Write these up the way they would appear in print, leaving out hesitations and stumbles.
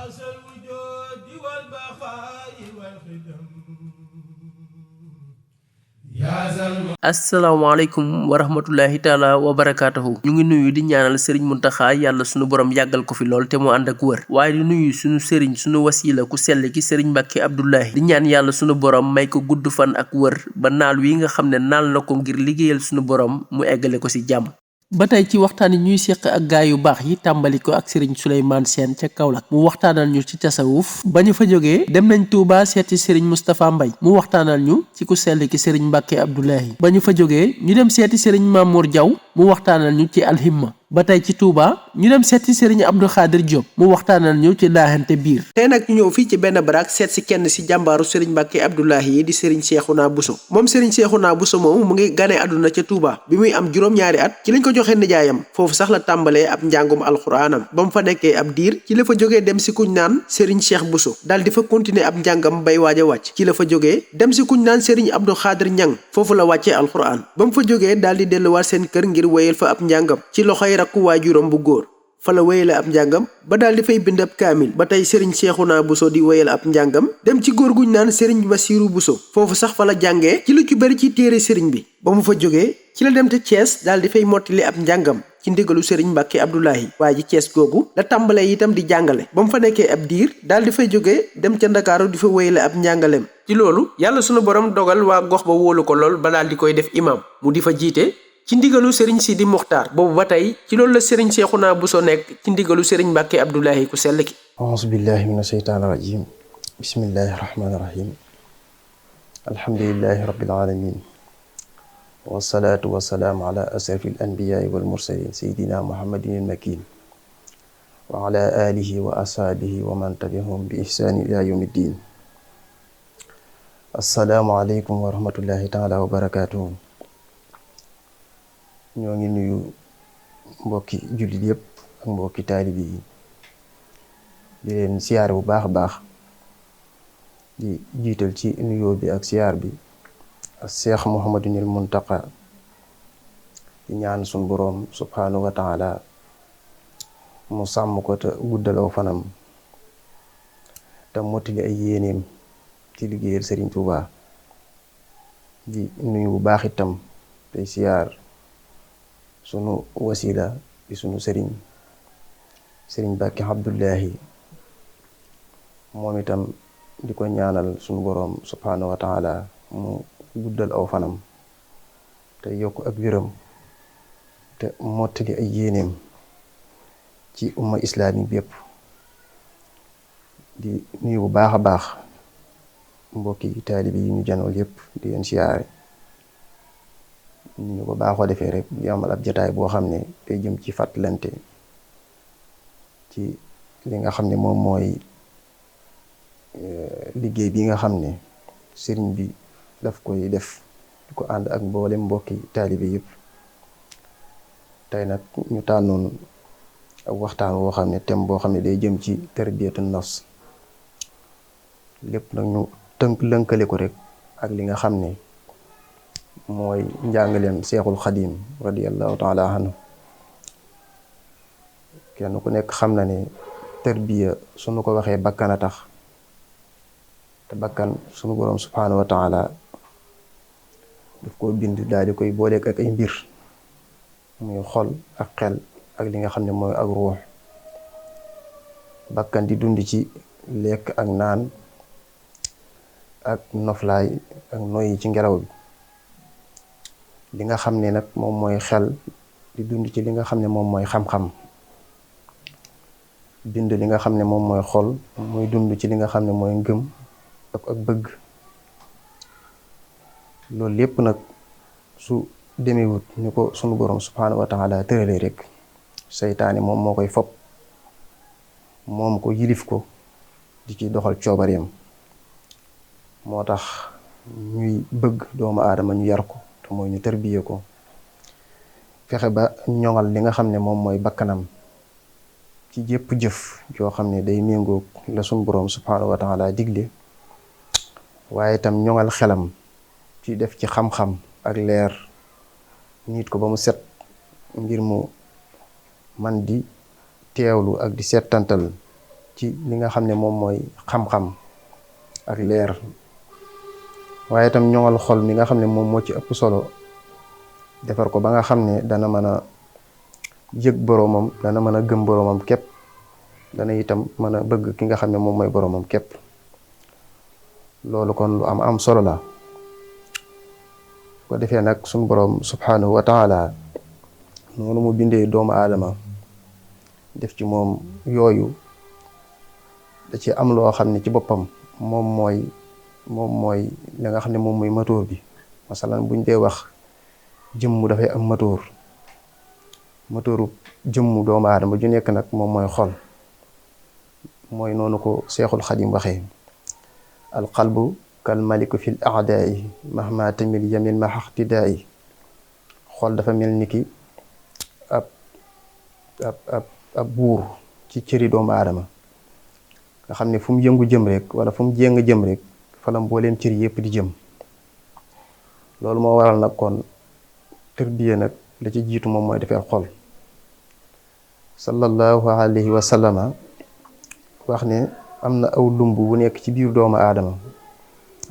ذا الوجود والبقاء والخدم asalaamaaleykum wa rahmatullahi taala wa barakaatuhu ñu ngi nuyu di ñaanal sëriñ Muntaxa yàlla sunu borom yàggal ko fi lool te mu ànd ak wër waaye di nuyu sunu sëriñ sunu wasila ku sell ki sëriñ Mbàkke Abdullahi di ñaan yàlla sunu borom may ko gudd fan ak wër ba naal wi nga xam ne naal na ko ngir liggéeyal sunu borom mu eggale ko ci jàmm. ba tey ci waxtaan yi ñuy seq ak gaay yu baax yi tàmbali ko ak sëriñ Souleymane Sène ca Kaolack mu waxtaanal ñu ci tasawuf ba ñu fa jógee dem nañ Touba seeti sëriñ Moustapha Mbay mu waxtaanal ñu ci ku sell ki sëriñ Mbàkke Abdoulahi ba ñu fa jógee ñu dem seeti sëriñ Mamour Diaw mu waxtaanal ñu ci alhimma ba tey ci Touba ñu dem seeti sëriñ Abdou Khadir Diop mu waxtaanal ñu ci laaxante biir. tey nag ñu ñëw fii ci benn baraak seet si kenn si jàmbaaru sëriñ Mbàkke Abdoulahi yi di sëriñ Cheikhouna Bousso moom sëriñ Cheikhouna Bousso moom mu ngi ganee àdduna ca Touba bi muy am juróom-ñaari at ci lañ ko joxe nijaayam foofu sax la tàmbalee ab njàngum alxuraanam ba mu fa nekkee ab diir ci la fa jógee dem si kuñ naan sëriñ Cheikh Bousso daal di fa continuer ab njàngam bay waaj a wàcc ci la fa jógee dem si kuñ naan sëriñ Abdou Khadir Ñang foofu la wàccee alxuraan ba mu fa jógee daal di delluwaat seen kër ngir wéyal fa ab njàngam ci loxoy rakku waajuram bu góor fa la wéyale ab njàngam ba daal di fay bind ab kaamil ba tey sëriñ Cheikhouna Bousso di wéyal ab njàngam dem ci góor guñ naan sëriñ Bassirou Bousso foofu sax fa la jàngee ci lu ci bëri ci téere sëriñ bi ba mu fa jógee ci la dem te Thiès daal di fay mottali ab njàngam ci ndigalu sëriñ Mbàkke Abdoulahi waaye ji Thiès googu la tàmbalee itam di jàngale ba mu fa nekkee ab diir daal di fay jógee dem ca Ndakaaru di fa wéyale ab njàngaleem ci loolu yàlla sunu borom dogal waa gox ba wóolu ko lool ba daal di koy def imam mu di fa jiite ci ndigalu sëriñ Sidi Muxtaar boobu ba tey ci loolu la sëriñ Cheikhouna Bousso nekk ci ndigalu sëriñ Mbàkke Abdoulahi ku sell ki. auzu billahi mina shaytaani rajim bismillahi rahmaani rahim alhamdulillahi rabbil alamin wasalaatu wasalaamu ala asrafi al anbiyaai wal mursalin sayidina muhammadin al makin wa ala alihi wa ashaabihi wa man tabi'ahum bi ihsani ila yawmi ddin. assalaamu aleykum wa rahmatullahi taala wa barakatuhu. ñoo ngi nuyu mbokki jullit yépp ak mbokki taalibi yi di leen siyaar bu baax a baax di jiital ci nuyoo bi ak siyaar bi ak Cheikh Mouhamadunil Muntaqa di ñaan sun boroom subhaanahu wa taala mu sàmm ko te guddalaw fanam te mottali ay yéeneem ci liggéeyal Serigne Touba di nuyu bu baax itam tey siyaar sunu wasila di sunu sëriñ Mbàkke Abdullahi moom itam di ko ñaanal sunu boroom subhaanahu wa taala mu guddal aw fanam te yokk ak wéram te mottali ay yéeneem ci umma islaami bépp di nuyu bu baax a baax mbokki taalibi yi ñu janool yépp di leen siyaare ñu ko baaxoo defee rek di amal ab jataay boo xam ne day jëm ci fàttalante ci li nga xam ne moom mooy liggéey bi nga xam ne sëriñ bi daf koy def di ko ànd ak mboolem mbokki taalibe yëpp. tey nag ñu tànnoon ak waxtaan woo xam ne thème boo xam ne day jëm ci tarbiyatu nafs lépp nag ñu lënkale ko rek ak li nga xam ne mooy njàngaleem Seexul Xadiim radiyallahu taala anhu. kenn ku nekk xam na ne tarbiya suñu ko waxee bakkan a tax te bakkan sunu boroom subhaanahu wa taala daf ko bind daal di koy booleeg ak ay mbir muy xol ak xel ak li nga xam ne mooy ak ruux. bakkan di dund ci lekk ak naan ak noflaay ak noyyi ci ngelaw bi. li nga xam ne nag moom mooy xel di dund ci li nga xam ne moom mooy xam-xam. bind li nga xam ne moom mooy xol muy dund ci li nga xam ne mooy ngëm ak bëgg. loolu lépp nag su demewut ñu ko sunu borom subhaanahu wa taala tëralee rek seytaane moom moo koy fopp moom ko yilif ko di ci doxal coobareem. moo tax ñuy bëgg doomu aadama ñu yar ko te mooy ñu tërbiye ko fexe ba ñoŋal li nga xam ne moom mooy bakkanam ci jépp jëf joo xam ne day méngoog la sunu borom subhaanahu wa taala digle. waaye itam ñoŋal xelam ci def ci xam-xam ak leer nit ko ba mu set ngir mu man di teewlu ak di settantal ci li nga xam ne moom mooy xam-xam ak leer, waaye itam ñoŋal xol mi nga xam ne moom moo ci ëpp solo, defar ko ba nga xam ne dana mën a yëg boroomam, dana mën a gëm boroomam képp, dana itam mën a bëgg ki nga xam ne moom mooy boroomam képp. loolu kon lu am solo la. ko defee nag suñu boroom subhanahu wa taala noonu mu bindee doomu aadama def ci moom yooyu, da ci am loo xam ne ci boppam moom mooy li nga xam ne moom mooy moteur bi. masalan buñ dee wax jëmm dafay am moteuru jëmmu doomu aadama ju nekk nag moom mooy xol. mooy noonu ko Seexul Xadim waxee, al qalbu kal maliku fil a'daa'i mahma tamil yamil ma xaqtidaa'i. xol dafa mel ni ki ab buur ci cëri doomu aadama, nga xam ne fu mu yëngu jëm rek wala fu mu jéng jëm rek fa la mbooleem cër yépp di jëm. loolu moo waral nag kon tërbiya nag la ci jiitu moom mooy defar xol. sallallahu alayhi wa sallama wax ne am na aw lumb bu nekk ci biir doomu aadama,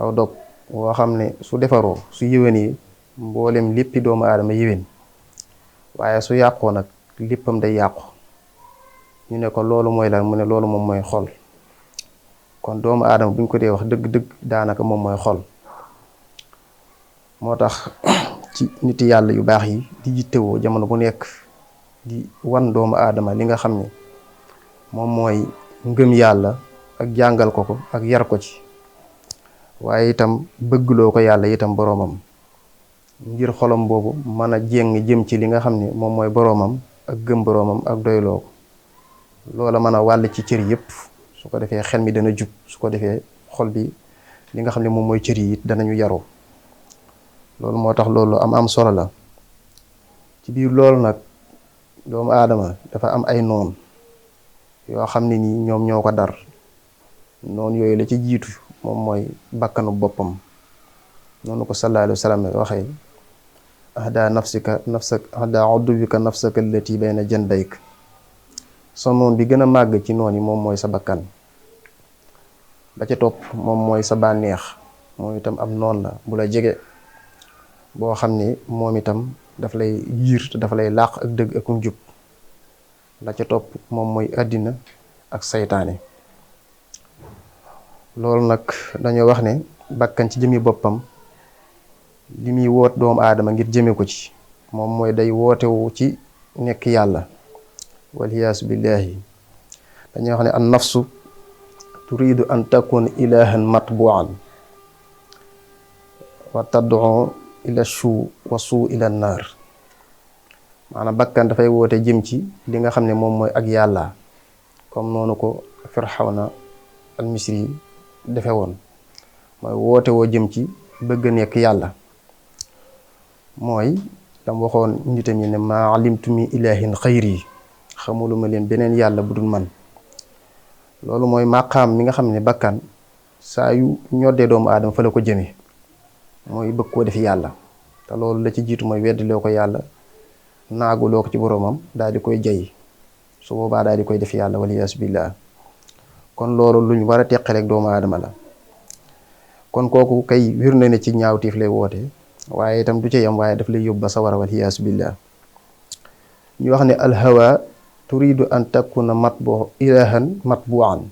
aw dog woo xam ne su defaroo, su yéwénee mboolem léppi doomu aadama yéwén, waaye su yàqoo nag léppam day yàqu. ñu ne ko loolu mooy lan, mu ne loolu moom mooy xol. kon doomu aadama buñ ko dee wax dëgg-dëgg daanaka moom mooy xol. moo tax ci nit yàlla yu baax yi di jittewoo jamono bu nekk di wan doomu aadama li nga xam ne moom mooy ngëm yàlla ak jàngal ko ak yar ko ci, waaye itam bëggloo ko yàlla itam boroomam, ngir xolam boobu mën a jéng jëm ci li nga xam ne moom mooy boroomam ak gëm boroomam ak doyloo ko. loola mën a wàll ci cër yépp, su ko defee xel mi dana jub, su ko defee xol bi li nga xam ne moom mooy cër yi it danañu yaru. loolu moo tax loolu am solo la. ci biir loolu nag doomu aadama dafa am ay noon yoo xam ne nii ñoom ñoo ko dar. noonu yooyu la ci jiitu moom mooy bakkanu boppam. noonu ko sallallahu alayhi wa sallam waxee, ahda uddubika nafsaka allati bayna janbayk. sa noon bi gën a màgg ci noon yi moom mooy sa bakkan. ba ca topp moom mooy sa bànneex, moom itam am noon la bu la jege, boo xam ne moom itam daf lay yiir te dafa lay làq ak dëgg ak njub. la ca topp moom mooy àddina ak saytaane. loolu nag dañoo wax ne bakkan ci jëmi boppam li muy woot doomu aadama ngir jëme ko ci moom mooy day wootewu ci nekk yàlla, waliyaasu billahi. dañuy wax ne an nafsu turidu an takuna ilahan matbuan wa tad'u ila shu wa suu ila naar. maanaam bakkan dafay woote jëm ci li nga xam ne moom mooy ak yàlla, comme noonu ko Firxawna al Misri defe woon. mooy woote woo jëm ci bëgg nekk yàlla. mooy dam waxoon nitam yi ne maa alimtu min ilahin xayri, xamuluma leen beneen yàlla bu dul man. loolu mooy maqaam mi nga xam ne bakkan saa yu ñoddee doomu aadama fa la ko jëme, mooy bëgg koo def yàlla. te loolu la ci jiitu mooy weddiloo ko yàlla, naaguloo ko ci boroomam, daal di koy jay. su boobaa daal di koy def yàlla, waliyaasu billah. kon loolu luñ war a teqaleeg doomu aadama la. kon kooku kay wir na ne ci ñaawtiif lay woote, waaye itam du ca yam, waaye daf lay yóbbu ba sawara, waliyaasu billah. ñu wax ne alhawa turidu an takuna ilahan matbuan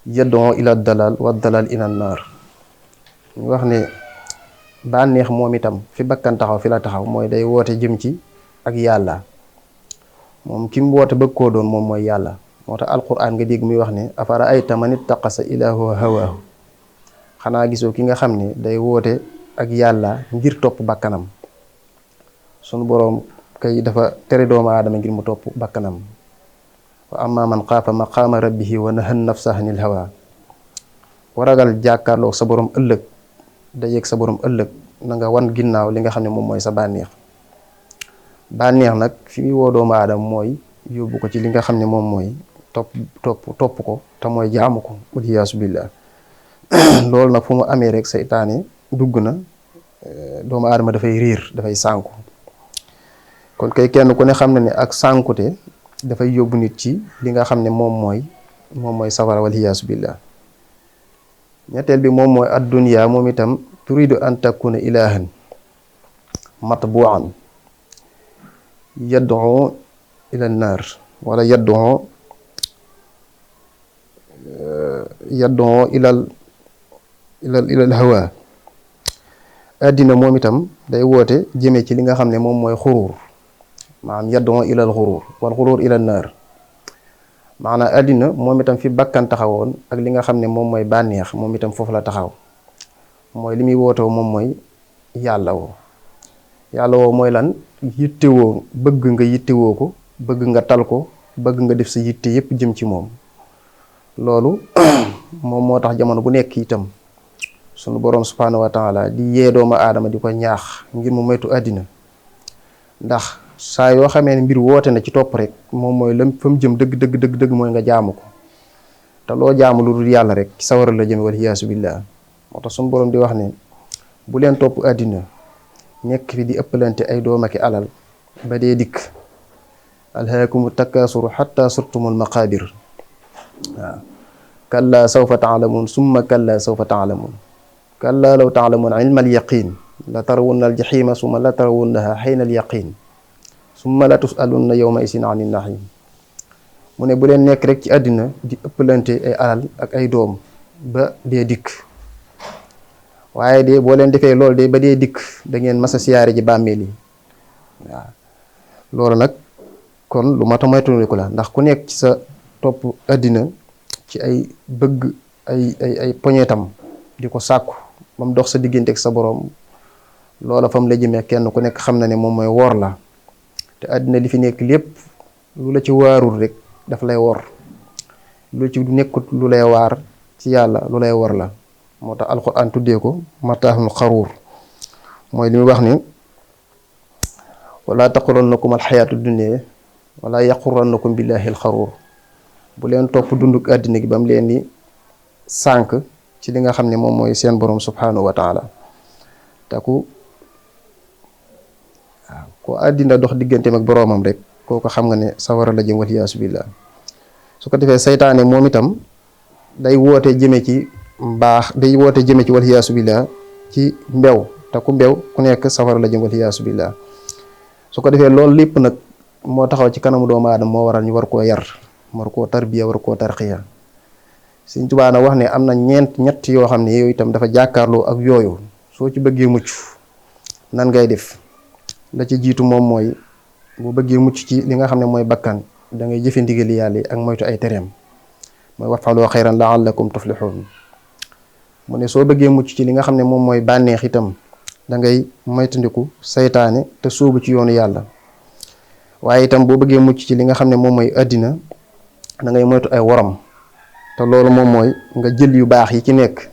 yad'u ila dalal wa dalal ila naar. ñu wax ne bànneex moom itam fi bakkan taxaw fi la taxaw, mooy day woote jëm ci ak yàlla. moom ki mu woote bëgg koo doon moom mooy yàlla. moo tax alquran nga dégg muy wax ne afara ayta man ittaqasa ilaahu hawaahu. xanaa gisoo ki nga xam ne day woote ak yàlla ngir topp bakkanam. sunu boroom kay dafa tere doomu aadama ngir mu topp bakkanam. wa amma man xaafa maqaama rabbihi wa naha nafsa anil hawa. ku ragal jàkkaarloo sa boroom ëllëg, dajeeg sa boroom ëllëg, na nga wan ginnaaw li nga xam ne moom mooy sa bànneex. bànneex nag fi muy woo doomu aadama mooy yóbbu ko ci li nga xam ne moom mooy topp ko te mooy jaamu ko, waliyaasu billah. loolu nag fu mu amee rek seytaane dugg na, doomu aadama dafay riir, dafay sànku. kon kay kenn ku ne xam na ne ak sànkute dafay yóbbu nit ci li nga xam ne moom mooy safara wal hiyaasu billah. ñetteel bi moom mooy ad-dunya moom itam turidu an takuna ilahan matbu'an yad'u ila an-nar wala yad'u ilal hawa. addina moom itam day woote jëme ci li nga xam ne moom mooy xuruur, maanaam yad'u ilal xuruur wal xuruur ilal naar. maanaam addina moom itam fi bakkan taxawoon ak li nga xam ne moom mooy bànneex moom itam foofu la taxaw. mooy li muy wootoo moom mooy yàlla woo mooy lan? yittewoo, bëgg nga yittewoo ko, bëgg nga tal ko, bëgg nga def sa yitte yépp jëm ci moom. loolu moom moo tax jamono bu nekk itam sunu boroom subhaanahu wa taala di yee doomu aadama di ko ñaax ngir mu moytu àddina. ndax saa yoo xamee ne mbir woote na ci topp rek moom mooy lam fa mu jëm dëgg mooy nga jaamu ko, te loo jaamu lu dul yàlla rek ci sawara la jëm wal hiyaasu billah. moo tax sunu boroom di wax ne bu leen topp àddina nekk fi di ëppalante ay doom ak alal ba dee dikk. alhaakumu takaasuru xatta surtumul maqaabir. waaw kalla sawfa taalamuun summa kalla sawfa taalamuun kalla law taalamuun ilmal yaqiin la tarawunna al jaxiima summa la tarawunnaha xayna al yaqiin summa la tusalunna yawma isin anin naxiim. mu ne bu leen nekk rek ci àddina di ëppalante ay alal ak ay doom ba dee dikk, waaye de boo leen defee loolu de ba dee dikk da ngeen masa siyaare ji bàmmeel yi. waaw loolu nag kon lu mat a moytandiku la, ndax ku nekk ci sa topp àddina ci ay bëgg ay poñetam di ko sàkku ba mu dox sa diggante ak sa boroom, loola fam la jëmee kenn ku nekk xam na ne moom mooy wor la. te àddina li fi nekk lépp lu la ci waarul rek daf lay wor, lu ci nekkut lu lay waar ci yàlla lu lay wor la. moo tax alxuraan tuddee ko mataaxul xaruur, mooy li muy wax ni wala taxurannakum alxayaatu dunya wala yaxurannakum billahi alxaruur. bu leen topp dunduk àddina gi ba mu leen di sànk ci li nga xam ne moom mooy seen borom subhanahu wa taala. te ku àddina dox digganteem ak boroomam rek kooku xam nga ne sawara la jëm wal iyaasu billah. su ko defee saytaane moom itam day woote jëme ci mbaax, day woote jëme ci wal iyaasu billah ci mbew, te ku mbew ku nekk sawara la jëm wal iyaasu billah. su ko defee loolu lépp nag moo taxaw ci kanamu doomu aadama moo waral ñu war koo yar, war koo tarbiya, war koo tarxiya. Sëñ Tuubaa na wax ne am na ñett yoo xam ne yooyu itam dafa jàkkaarloo ak yooyu. soo ci bëggee mucc nan ngay def? la ci jiitu moom mooy bu bëggee mucc ci li nga xam ne mooy bakkan da ngay jëfe ndigali yàlla yi ak moytu ay tereem, mooy waf'aluu xayran la'allakum tuflixuun. mu ne soo bëggee mucc ci li nga xam ne moom mooy bànneex itam da ngay moytandiku saytaane te sóobu ci yoonu yàlla. waaye itam boo bëggee mucc ci li nga xam ne moom mooy àddina da ngay moytu ay woram, te loolu moom mooy nga jël yu baax yi ci nekk.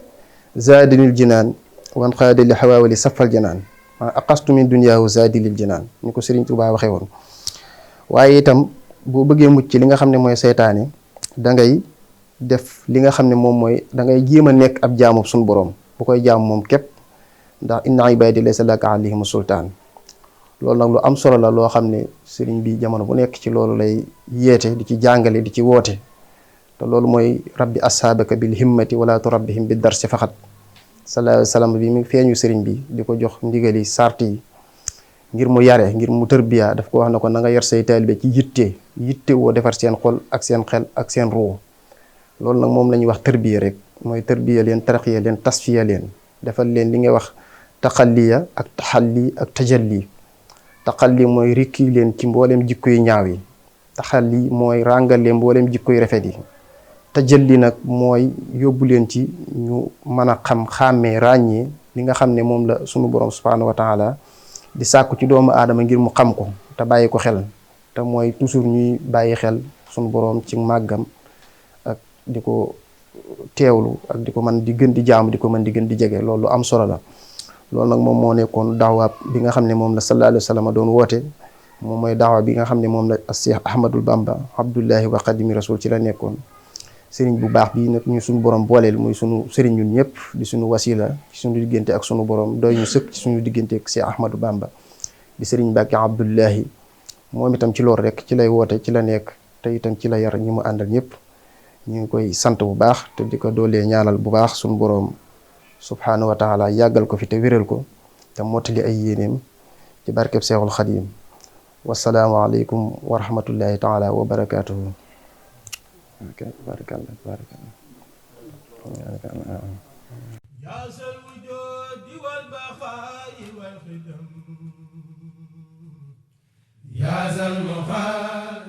zaadinil jinaan wan xaadi li xawaawali safal janaan, aqastu min dunyaahu zaadilil jinaan, ñu ko Sëriñ Tuubaa waxee woon. waaye itam boo bëggee mucc ci li nga xam ne mooy saytaane da ngay def li nga xam ne moom mooy da ngay jéem a nekk ab jaamu suñu borom bu koy jaam moom képp, ndax inna ibaadi laysa laka alayhim sultaan. loolu nag lu am solo la loo xam ne sëriñ bi jamono bu nekk ci loolu lay yeete, di ci jàngale, di ci woote. te loolu mooy rabbi ashaabaka bil himmati wala turabbihim bi darsi faxat. sallallahu alayhi wa sallam bi mi feeñu sëriñ bi di ko jox ndigali sart yi ngir mu yare, ngir mu tërbiya, daf ko wax na ko na nga yar say taalibe ci yitte woo defar seen xol ak seen xel ak seen ruu. loolu nag moom la ñuy wax tërbiya rek, mooy tërbiya leen, tarqiya leen, tasfiya leen, defal leen li ngay wax taxalliya ak taxalli ak tajalli. taxalli mooy rikki leen ci mboolem jikko yu ñaaw yi, taxalli mooy ràngal leen mboolem jikko yu rafet yi, tajalli nag mooy yóbbu leen ci ñu mën a xàmmee ràññee li nga xam ne moom la sunu borom subhanahu wa taala di sàkku ci doomu aadama ngir mu xam ko te bàyyi ko xel. te mooy toujours ñuy bàyyi xel sunu borom ci màggam ak di ko teewlu ak di ko mën di gën di jaamu, di ko mën di gën di jege. loolu am solo la. loolu nag moom moo nekkoon daawa bi nga xam ne moom la sallallahu alayhi wa sallam doon woote. moom mooy daawa bi nga xam ne moom la Cheikh Ahmadul Bamba Abdullahi wa Xadimi Rasul ci la nekkoon. sëriñ bu baax bii nag ñu suñu borom booleel muy sunu sëriñ ñun ñëpp di suñu wasila ci suñu diggante ak sunu borom, doy ñu sëkk ci suñu diggante ak Cheikh Ahmadou Bamba di sëriñ Mbàkke Abdullahi. moom itam ci loolu rek ci lay woote, ci la nekk te itam ci la yar ñi mu àndal ñëpp. ñu ngi koy sant bu baax te di ko doolee ñaanal bu baax suñu boroom subhaanahu wa taala yàggal ko fi te wéral ko te mottali ay yéeneem ci barkeb Seexul Xadiim. wasalaamu aleykum wa rahmatullahi taala wa barakaatuhu. barakallah barakallah. يا ذا الوجود والبقاء والخدم يا ذا المخالق